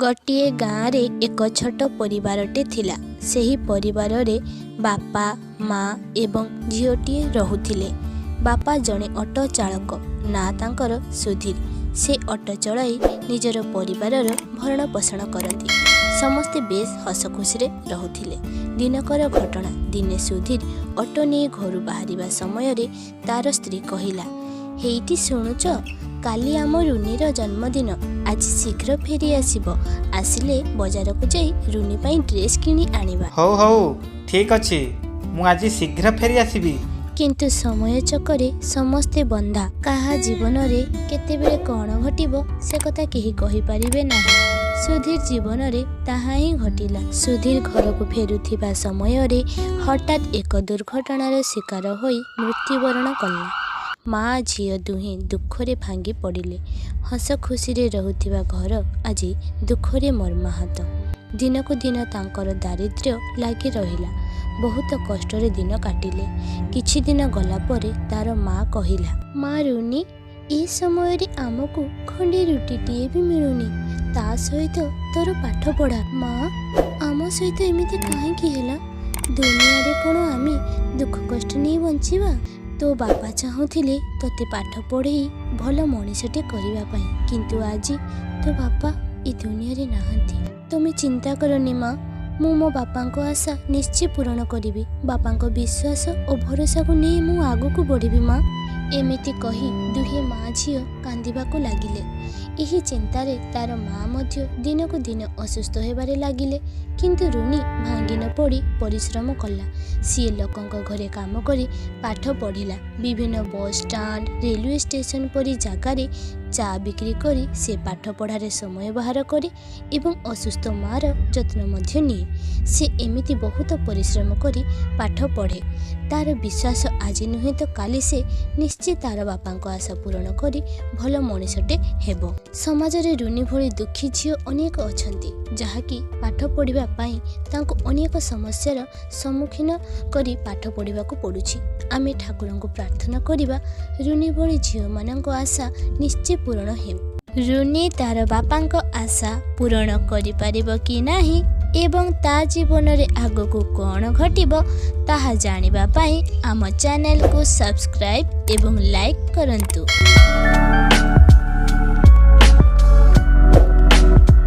ଗୋଟିଏ ଗାଁରେ ଏକ ଛୋଟ ପରିବାରଟେ ଥିଲା। ସେହି ପରିବାରରେ ବାପା, ମା ଏବଂ ଝିଅଟିଏ ରହୁଥିଲେ। ବାପା ଜଣେ ଅଟୋ ଚାଳକ, ନାଁ ତାଙ୍କର ସୁଧୀର। ସେ ଅଟୋ ଚଳାଇ ନିଜର ପରିବାରର ଭରଣ ପୋଷଣ କରନ୍ତି। ସମସ୍ତେ ବେଶ ହସଖୁସିରେ ରହୁଥିଲେ। ଦିନକର ଘଟଣା, ଦିନେ ସୁଧୀର ଅଟୋ ନେଇ ଘରୁ ବାହାରିବା ସମୟରେ ତାର ସ୍ତ୍ରୀ କହିଲା, ହେଇଟି ଶୁଣୁଛ, କାଲି ଆମ ରୁନିର ଜନ୍ମଦିନ। ଆଜି ଶୀଘ୍ର ଫେରି ଆସିବ। ଆସିଲେ ବଜାରକୁ ଯାଇ ରୁନି ପାଇଁ ଡ୍ରେସ୍ କିଣି ଆଣିବା। ହଉ ହଉ, ଠିକ୍ ଅଛି, ମୁଁ ଆଜି ଶୀଘ୍ର ଫେରି ଆସିବି। କିନ୍ତୁ ସମୟ ଚକରେ ସମସ୍ତେ ବନ୍ଧା। କାହା ଜୀବନରେ କେତେବେଳେ କ'ଣ ଘଟିବ ସେ କଥା କେହି କହିପାରିବେ ନାହିଁ। ସୁଧୀର ଜୀବନରେ ତାହା ହିଁ ଘଟିଲା। ସୁଧୀର ଘରକୁ ଫେରୁଥିବା ସମୟରେ ହଠାତ୍ ଏକ ଦୁର୍ଘଟଣାର ଶିକାର ହୋଇ ମୃତ୍ୟୁବରଣ କଲା। ମା ଝିଅ ଦୁହେଁ ଦୁଃଖରେ ଭାଙ୍ଗି ପଡ଼ିଲେ। ହସ ଖୁସିରେ ରହୁଥିବା ଘର ଆଜି ଦୁଃଖରେ ମର୍ମାହତ। ଦିନକୁ ଦିନ ତାଙ୍କର ଦାରିଦ୍ର୍ୟ ଲାଗି ରହିଲା। ବହୁତ କଷ୍ଟରେ ଦିନ କାଟିଲେ। କିଛି ଦିନ ଗଲା ପରେ ତାର ମା କହିଲା, ମା ରୁନି, ଏ ସମୟରେ ଆମକୁ ଖଣ୍ଡେ ରୁଟିଟିଏ ବି ମିଳୁନି, ତା ସହିତ ତୋର ପାଠ ପଢ଼ା। ମା, ଆମ ସହିତ ଏମିତି କାହିଁକି ହେଲା? ଦୁନିଆରେ କ'ଣ ଆମେ ଦୁଃଖ କଷ୍ଟ ନେଇ ବଞ୍ଚିବା? ତୋ ବାପା ଚାହୁଁଥିଲେ ତୋତେ ପାଠ ପଢ଼େଇ ଭଲ ମଣିଷଟେ କରିବା ପାଇଁ, କିନ୍ତୁ ଆଜି ତୋ ବାପା ଏ ଦୁନିଆରେ ନାହାନ୍ତି। ତୁମେ ଚିନ୍ତା କରନି ମା, ମୁଁ ମୋ ବାପାଙ୍କ ଆଶା ନିଶ୍ଚୟ ପୂରଣ କରିବି। ବାପାଙ୍କ ବିଶ୍ୱାସ ଓ ଭରସାକୁ ନେଇ ମୁଁ ଆଗକୁ ବଢ଼ିବି ମା। ଏମିତି କହି ଦୁହେଁ ମା ଝିଅ କାନ୍ଦିବାକୁ ଲାଗିଲେ। ଏହି ଚିନ୍ତାରେ ତାର ମା ମଧ୍ୟ ଦିନକୁ ଦିନ ଅସୁସ୍ଥ ହେବାରେ ଲାଗିଲେ। କିନ୍ତୁ ରୁନି ଭାଙ୍ଗି ନ ପଡ଼ି ପରିଶ୍ରମ କଲା। ସିଏ ଲୋକଙ୍କ ଘରେ କାମ କରି ପାଠ ପଢ଼ିଲା। ବିଭିନ୍ନ ବସ୍ ଷ୍ଟାଣ୍ଡ, ରେଲୱେ ଷ୍ଟେସନ ପରି ଜାଗାରେ ଚା ବିକ୍ରି କରି ସେ ପାଠ ପଢ଼ାରେ ସମୟ ବାହାର କରେ ଏବଂ ଅସୁସ୍ଥ ମାଆର ଯତ୍ନ ମଧ୍ୟ ନିଏ। ସେ ଏମିତି ବହୁତ ପରିଶ୍ରମ କରି ପାଠ ପଢ଼େ। ତାର ବିଶ୍ୱାସ, ଆଜି ନୁହେଁ ତ କାଲି ସେ ନିଶ୍ଚୟ ତାର ବାପାଙ୍କ ଆଶା ପୂରଣ କରି ଭଲ ମଣିଷଟେ ହେବ। ସମାଜରେ ରୁନି ଭଳି ଦୁଃଖୀ ଝିଅ ଅନେକ ଅଛନ୍ତି, ଯାହାକି ପାଠ ପଢ଼ିବା ପାଇଁ ତାଙ୍କୁ ଅନେକ ସମସ୍ୟାର ସମ୍ମୁଖୀନ କରି ପାଠ ପଢ଼ିବାକୁ ପଡ଼ୁଛି। ଆମେ ଠାକୁରଙ୍କୁ ପ୍ରାର୍ଥନା କରିବା, ରୁନି ଭଳି ଝିଅମାନଙ୍କ ଆଶା ନିଶ୍ଚୟ ପୂରଣ ହେଉ। ରୁନି ତାର ବାପାଙ୍କ ଆଶା ପୂରଣ କରିପାରିବ କି ନାହିଁ ଏବଂ ତା ଜୀବନରେ ଆଗକୁ କ'ଣ ଘଟିବ ତାହା ଜାଣିବା ପାଇଁ ଆମ ଚ୍ୟାନେଲକୁ ସବସ୍କ୍ରାଇବ୍ ଏବଂ ଲାଇକ୍ କରନ୍ତୁ।